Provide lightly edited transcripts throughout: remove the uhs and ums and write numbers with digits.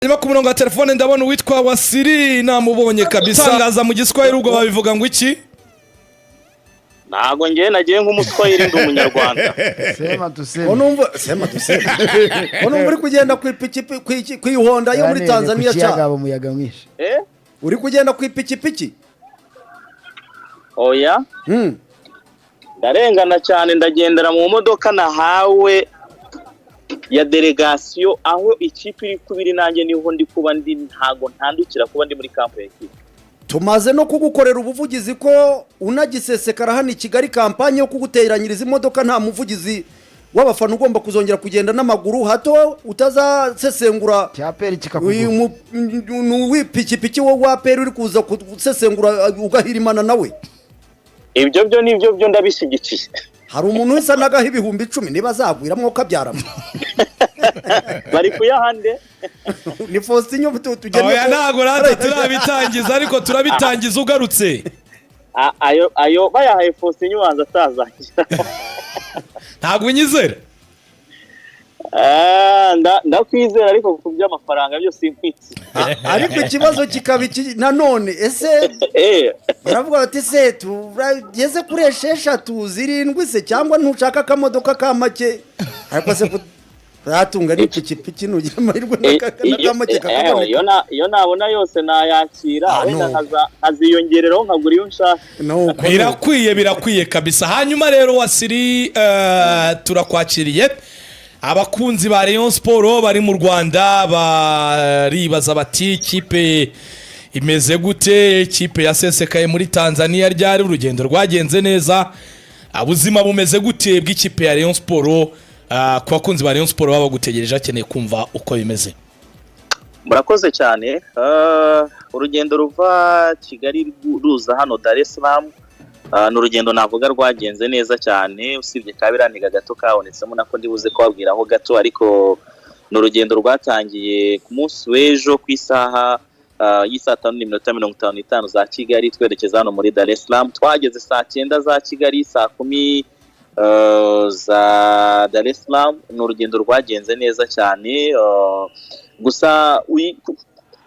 Hanyuma ku murongo wa telefone ndabona uwitwa Wasiri, namubonye kabisa. Tangaza mu Giswahili, ubwo babivuga ngo iki? Ntabwo ngewe nagiye nk'Umuswahili, ndi Umunyarwanda. Sema tuseme. Ko numva sema dusema, ko numva uri kugenda ku ipikipiki, ku Ihonda yo muri Yaraneye Tanzania ku kiyaga cya haba umuyaga mwinshi. Eh. Uri kugenda ku ipikipiki? Oya. Ndarengana cyane, ndagendera mu modoka nahawe ya delegasiyo. Aho ikipe iri kuba iri, nanjye niho ndi kuba ndi. Ntago ntandukira kuba ndi muri camp ya ekipe. Tumaze no kugukorera ubuvugizi ko unagisesekara hano i Kigali, campagne yo kuguteranyiriza imodoka. Nta muvugizi w'abafana ugomba kuzongera kugenda n'amaguru, hato utazasesengura cya APR uyu kikakugura. W'ipikipiki wo wa APR uri kuza gusesengura ugahirimana nawe. Ibyo byo nibyo byo, ndabishyigikiye. Hari umuntu wese anagaho 10,000, niba azagwiramo kabyaramo. Bari kuyahande. Ni Faustin tugennye. Oya, ntabwo natwe turabitangiza, ariko turabitangiza ugarutse. Ayo bayahaye Faustin, ubanza atazangira. Ntabwo unyizera? Ah, ndakwizera, ariko ku by'amafaranga byo sinkwizera. Ariko ikibazo kikaba iki nanone: ese baravuga bati se turageze kuri 6, 7 se, cyangwa ntushaka akamodoka ka make? Ariko se uratunga n'ipikipiki, nugira amahirwe n'aka make kakaboneka. Iyo nabona yose nayakira. Ah, wenda no. Nkaziyongereraho nkagura iyo nshaka. Nuko. Birakwiye, birakwiye kabisa. Hanyuma rero Wasiri, turakwakiriye. Abakunzi ba Rayon Sport bari mu Rwanda baribaza bati: "Ikipe imeze gute? Ikipe yasesekaye muri Tanzania ryari? Urugendo rwagenze neza? Ubuzima bumeze gute bw'ikipe ya Rayon Sport?" Ku bakunzi ba Rayon Sport baba bagutegereje, bakeneye kumva uko bimeze. Murakoze cyane. Urugendo ruva Kigali ruza hano Dar es Salaam ni urugendo navuga rwagenze neza cyane, usibye kabiraniga gato kabonetsemo, nako ndibuze kubabwiraho gato. Ariko ni urugendo rwatangiye ku munsi w'ejo ku isaha y'isaa 5:55 za Kigali, twerekeza hano muri Dar es Salaam. Twageze saa 9 za Kigali, saa 10 za Dar es Salaam. Ni urugendo rwagenze neza cyane. Gusa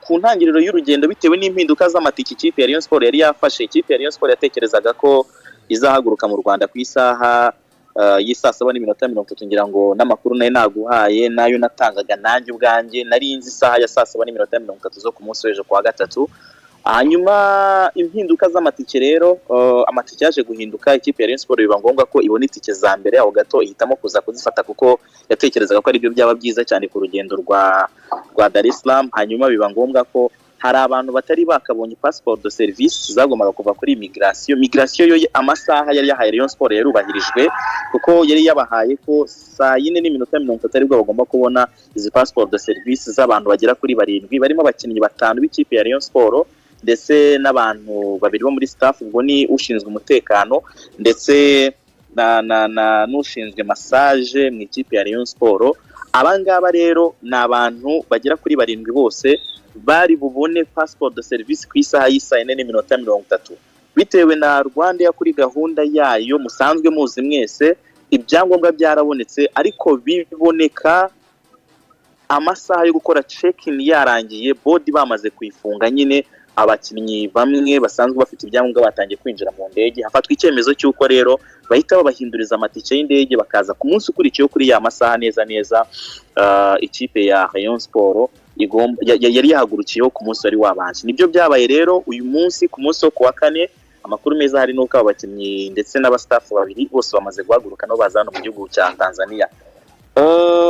ku ntangiriro y'urugendo, bitewe n'impinduka z'amatike ikipe ya Rayon Sport yari yafashe, ikipe ya Rayon Sport yatekerezaga ko izahaguruka mu Rwanda ku isaha y'isaa 7:30. Ngira ngo n'amakuru nari naguhaye nayo natangaga nanjye ubwanjye, nari nzi isaha ya saa 7:30 zo ku munsi w'ejo kuwa gatatu. Hanyuma impinduka z'amatike rero, amatike yaje guhinduka, ikipe ya Rayon Sport biba ngombwa ko ibona itike za mbere aho gato, ihitamo kuza kuzifata kuko yatekerezaga ko aribyo byaba byiza cyane ku rugendo rwa Dar es Salaam. Hanyuma biba ngombwa ko hari abantu batari bakabonye passeport de service zagombaga kuva kuri immigration. Migration yo amasaha yari yahaye Rayon Sport yarubahirijwe, kuko yari yabahaye ko saa 4:30 aribwo bagomba kubona izi passeport de service z'abantu bagera kuri barindwi, barimo abakinnyi batanu b'ikipe ya Rayon Sport ndetse n'abantu babiri bo muri staff. Ubwo ni ushinzwe umutekano ndetse na n'ushinzwe massage mu ikipe ya Rayon Sport. Aba ngaba rero ni abantu bagera kuri barindwi, bose bari bubone passeport de service ku isaha y'isaa 4:30. Bitewe na Rwanda kuri gahunda yayo musanzwe muzi mwese, ibyangombwa byarabonetse, ariko biboneka amasaha yo gukora check-in yarangiye, board bamaze kuyifunga nyine, abakinnyi bamwe basanzwe bafite ibyangombwa batangiye kwinjira mu ndege. Hafatwa icyemezo cy'uko rero bahita babahinduriza amatike y'indege, bakaza ku munsi ukurikiyeho kuri ya masaha neza neza ikipe ya Rayon Sport yari yahagurukiyeho ku munsi wari wabanje. Nibyo byabaye rero uyu munsi, ku munsi wo kuwa kane. Amakuru meza hari nuko abo bakinnyi ndetse n'aba staff babiri bose bamaze guhaguruka nabo baza hano mu gihugu cya Tanzania.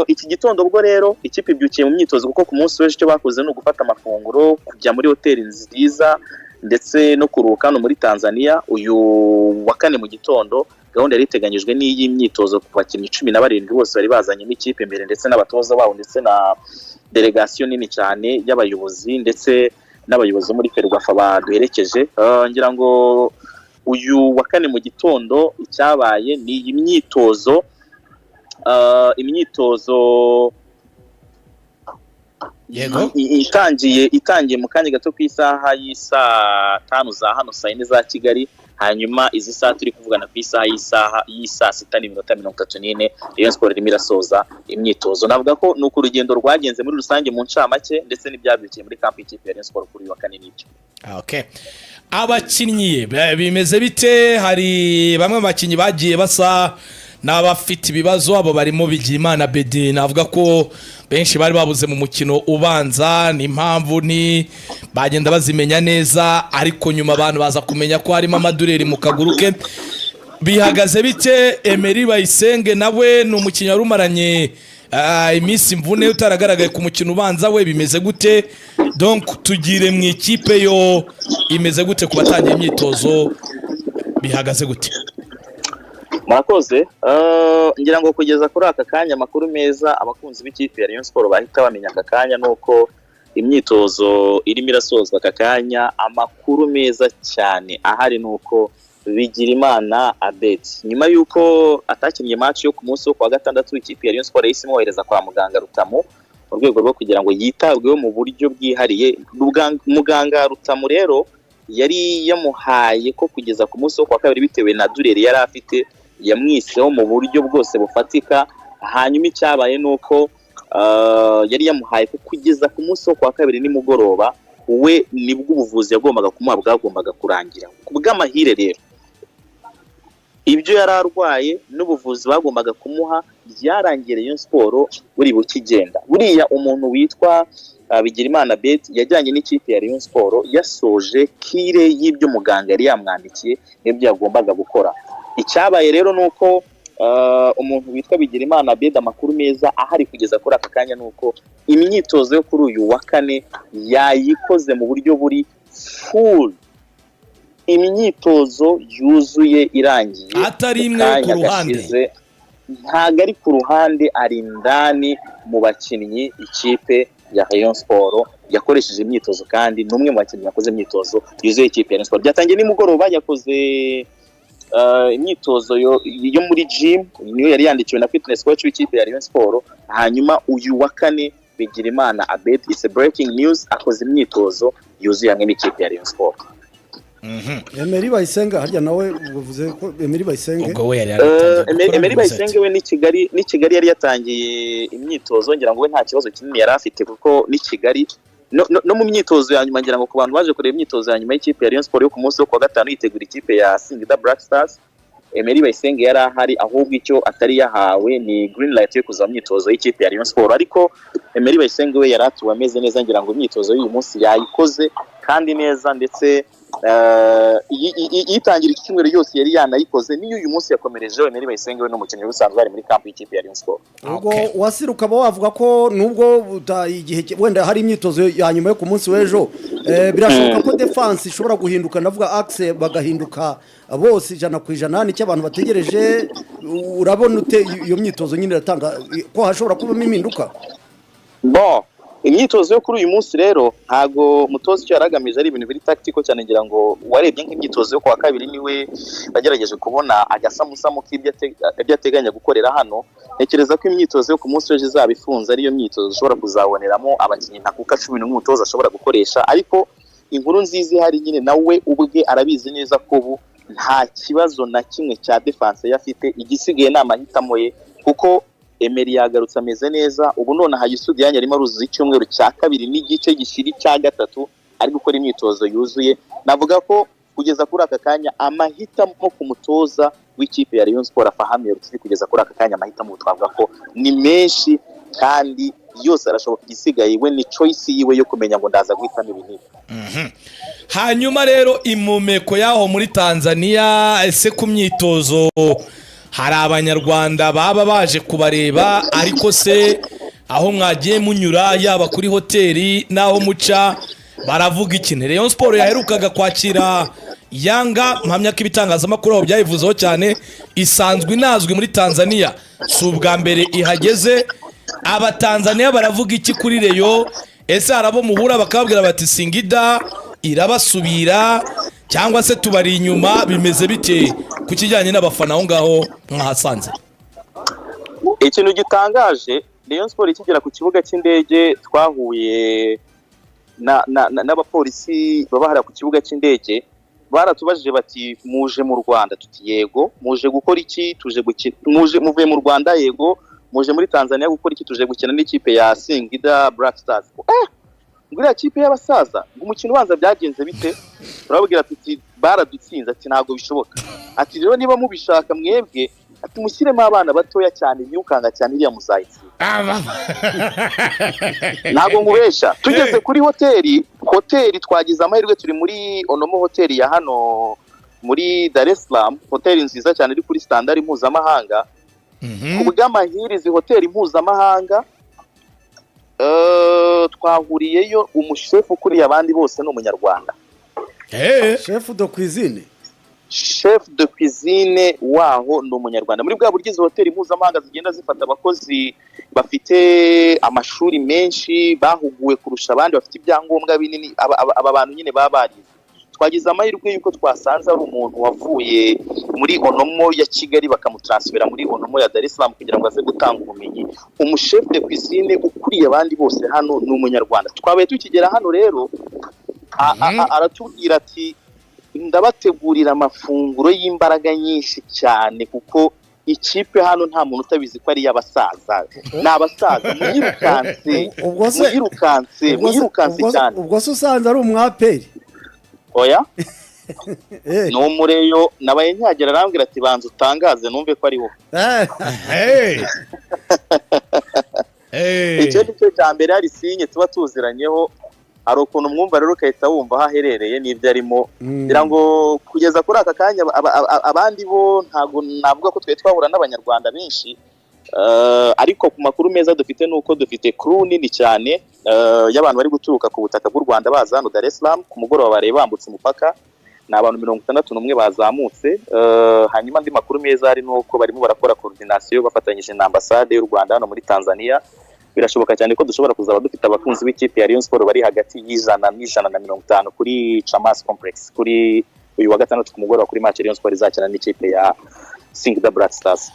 Iki gitondo ubwo rero ikipe ibyukiye mu myitozo, kuko ku munsi w'ejo icyo bakoze ni ugufata amafunguro, kujya muri hoteli nziza ndetse no kuruhuka hano muri Tanzania. Uyu wa kane mu gitondo gahunda yari iteganyijwe n'iy'imyitozo ku bakinnyi 17 bose bari bazanye n'ikipe imbere, ndetse n'abatoza babo, ndetse na delegasiyo nini cyane y'abayobozi, ndetse n'abayobozi bo muri FERWAFA baduherekeje. Ngira ngo uyu wa kane mu gitondo icyabaye ni iyi myitozo, imyitozo itangiye mu kanya gato ku isaha y'isaa 5 za hano, saa 4 za Kigali. Hanyuma izi saha turi kuvugana, ku isaha y'isaa 6:34, Rayon Sport irimo irasoza imyitozo. Navuga ko ni uko urugendo rwagenze muri rusange mu ncamake, ndetse n'ibyabyukiye muri camp y'ikipe ya Rayon Sport kuri uyu wa kane n'ibyo. Okay. Abakinnyi bimeze bite? Hari bamwe mu bakinnyi bagiye basa n'abafite ibibazo. Abo barimo Bigirimana Bedi, navuga ko benshi bari babuze mu mukino ubanza, ni impamvu ni bagenda bazimenya neza, ariko nyuma abantu baza kumenya ko harimo amadureri mu kaguru ke. Bihagaze bite? Emery Bayisenge nawe ni umukinnyi wari umaranye iminsi imvune, utaragaragaye ku mukino ubanza, we bimeze gute? Donc tugire mu ikipe yo imeze gute? Ku batangiye imyitozo bihagaze gute? Murakoze. Ngira ngo kugeza kuri aka kanya, amakuru meza abakunzi b'ikipe ya Rayon Sport bahita bamenya aka kanya ni uko imyitozo irimo irasozwa aka kanya. Amakuru meza cyane ahari ni uko Bigirimana Abedi, nyuma y'uko atakinnye match yo ku munsi wo kuwa gatandatu, ikipe ya Rayon Sport yahise imwohereza kwa muganga Rutamu mu rwego rwo kugira ngo yitabweho mu buryo bwihariye. Muganga Rutamu rero yari yamuhaye ko kugeza ku munsi wo kuwa kabiri, bitewe na douleur yari afite, yamwiseho mu buryo bwose bufatika. Hanyuma icyabaye ni uko yari yamuhaye ko kugeza ku munsi wo kuwa kabiri nimugoroba we nibwo ubuvuzi yagombaga kumuha bwagombaga kurangira. Ku bw'amahire rero, ibyo yari arwaye n'ubuvuzi bagombaga kumuha byarangiye Rayon Sport buri bukigenda. Buriya umuntu witwa Bigirimana Abedi yajyanye n'ikipe ya Rayon Sport yasoje cure y'ibyo muganga yari yamwandikiye n'ibyo yagombaga gukora. Icyabaye rero ni uko umuntu witwa Bigirimana Abedi, amakuru meza ahari kugeza kuri aka kanya ni uko imyitozo yo kuri uyu wa kane yayikoze mu buryo buri full, imyitozo yuzuye irangiye. Atari mu imwe yo ku kanya ruhande. gashize. Ntabwo ari ku ruhande, ari indani mu bakinnyi. Ikipe ya Rayon Sport yakoresheje imyitozo, kandi ni umwe mu bakinnyi yakoze imyitozo yuzuye ikipe ya Rayon Sport. Byatangiye nimugoroba, yakoze imyitozo yo muri gym, niyo yari yandikiwe na fitness coach w'ikipe ya Rayon Sport. Hanyuma uyu wa kane Bigirimana Abed, it's a breaking news, akoze imyitozo yuzuye hamwe n'ikipe ya Rayon Sport. Emery Bayisenge harya nawe uvuze ko Emery Bayisenge? Ubwo we yari yaratangiye gukora Emery mu Bayisenge we ni Kigali yari yatangiye imyitozo. Ngira ngo we nta kibazo kinini yari afite, kuko ni Kigali no mu myitozo ya nyuma, ngira ngo ku bantu baje kureba imyitozo ya nyuma y'ikipe ya Rayon Sport yo ku munsi wo kuwa gatanu yitegura ikipe ya Singida Black Stars, Emery Bayisenge yari ahari. Ahubwo icyo atari yahawe ni green light yo kuza mu myitozo y'ikipe ya Rayon Sport, ariko Emery Bayisenge we yari atuwe ameze neza. Ngira ngo imyitozo y'uyu munsi yayikoze kandi neza, ndetse iyitangira iki cyumweru yose yari yanayikoze, n'iyo uyu munsi yakomerejeho. Emery Bayisenge we ni umukinnyi usanzwe ari muri camp y'ikipe ya Rayon Sport. Ubwo Okay. wasiri ukaba wavuga ko nubwo igihe wenda hari imyitozo ya nyuma yo ku munsi w'ejo, birashoboka ko defense ishobora guhinduka, ndavuga axe bagahinduka bose 100%. Nicyo abantu bategereje. Urabona ute iyo myitozo nyine iratanga ko hashobora kubamo impinduka? Bon, imyitozo yo kuri uyu munsi rero, ntago mutoza icyo yari agamije ari ibintu biri tactical cyane. Ngira ngo warebye nk'imyitozo yo kuwa kabiri niwe wagerageje kubona agasamusamu k'ibyo ibyo ateganya gukorera hano. Ntekereza ko imyitozo yo ku munsi w'ejo izaba ifunze, ariyo myitozo ushobora kuzaboneramo abakinnyi ntakuka 11 umutoza ashobora gukoresha. Ariko inkuru nziza ihari nyine, nawe ubwe arabizi neza ko ubu nta kibazo na kimwe cya defense ye afite. Igisigaye ni amahitamo ye, kuko Emery yagarutse ameze neza. Ubu nonaha Youssou Diagne arimo aruzuza icyumweru cya kabiri n'igice gishyira icya gatatu ari gukora imyitozo yuzuye. Navuga ko kugeza kuri aka kanya amahitamo ku mutoza w'ikipe ya Rayon Sport Afahamiye Lutfi, kugeza kuri aka kanya amahitamo twavuga ko ni menshi kandi yose arashoboka. Igisigaye we ni choice yiwe yo kumenya ngo ndaza guhitamo ibi n'ibi. Hanyuma rero impumeko y'aho muri Tanzania, ese ku myitozo hari Abanyarwanda baba baje kubareba? Ariko se aho mwagiye munyura, yaba kuri hoteli n'aho muca, baravuga iki? Rayon Sport yaherukaga kwakira Yanga, mpamya ko ibitangazamakuru aho byayivuzeho cyane. Isanzwe inazwi muri Tanzania, si ubwa mbere ihageze. Abatanzaniya baravuga iki kuri Rayon? Ese hari abo muhura bakababwira bati Singida irabasubira, cyangwa se tubari inyuma? Bimeze bite ku kijyanye n'abafana aho ngaho mwahasanze? Ikintu gitangaje, Rayon Sport ikigera ku kibuga cy'indege twahuye n'abapolisi baba hariya ku kibuga cy'indege. Baratubajije bati: "Muje mu Rwanda?" Tuti: "Yego." "Muje gukora iki?" "Tuje gukina." "Muje muvuye mu Rwanda?" "Yego." "Muje muri Tanzania gukora iki?" "Tuje gukina n'ikipe ya Singida Black Stars." "Eh, ngo iriya kipe y'abasaza?" Ngo "Umukino ubanza byagenze bite?" Turababwira tuti: "Baradutsinze." Ati: "Ntabwo bishoboka." Ati: "Rero niba mubishaka mwebwe," ati, "mushyiremo abana batoya cyane birukanka cyane, iriya muzayitsinda." Ntabwo nkubesha, tugeze kuri hoteli twagize amahirwe, turi muri Onomo Hoteli ya hano muri Dar es Salaam, hoteli nziza cyane iri kuri standard mpuzamahanga. Ku bw'amahirwe, izi hoteli mpuzamahanga, twahuriyeyo umushefu ukuriye abandi bose ni Umunyarwanda. Chef de cuisine. Chef de cuisine waho ni Umunyarwanda. Muri bwa buryo izi hoteli mpuzamahanga zigenda zifata abakozi bafite amashuri menshi, bahuguwe kurusha abandi, bafite ibyangombwa binini, aba bantu nyine baba barize. Twagize amahirwe y'uko twasanze ari umuntu wavuye muri Onomo ya Kigali, bakamutaransifera muri Onomo ya Dar es Salaam kugira ngo aze gutanga ubumenyi. Umushefu de cuisine ukuriye abandi bose hano ni Umunyarwanda. Twabaye tukigera hano rero, aratubwira ati: "Ndabategurira amafunguro y'imbaraga nyinshi cyane, kuko ikipe hano nta muntu utabizi ko ari iy'abasaza, ni abasaza, muyirukanse." Ubwo se Muyirukanse, muyirukanse cyane. Ubwo se usanze ari umwaperi? Oya. Eh. Ni umureyo. Nabaye nkihagera arambwira ati: "Banza utangaze numve ko ari wowe." Hey. Hey. Icyo ni cyo cya mbere. Hari sinye tuba tuziranyeho, hari ukuntu mwumva rero ugahita wumva aho aherereye n'ibyo arimo. Ngira ngo kugeza kuri aka kanya abandi bo ntabwo navuga ko twari twahura n'Abanyarwanda benshi. Ariko ku makuru meza dufite ni uko dufite crew nini cyane y'abantu bari guturuka ku butaka bw'u Rwanda baza hano Dar es Salaam. Ku mugoroba baraye bambutse umupaka, ni abantu 61 bazamutse. Hanyuma andi makuru meza hari ni uko barimo barakora coordination bafatanyije na ambasade y'u Rwanda hano muri Tanzania. Birashoboka cyane ko dushobora kuzaba dufite abakunzi b'ikipe ya Rayon Sport bari hagati y'100 n'150 kuri Chamazi Complex kuri uyu wa gatandatu ku mugoroba, kuri match Rayon Sport izakina n'ikipe ya Singida Black Stars.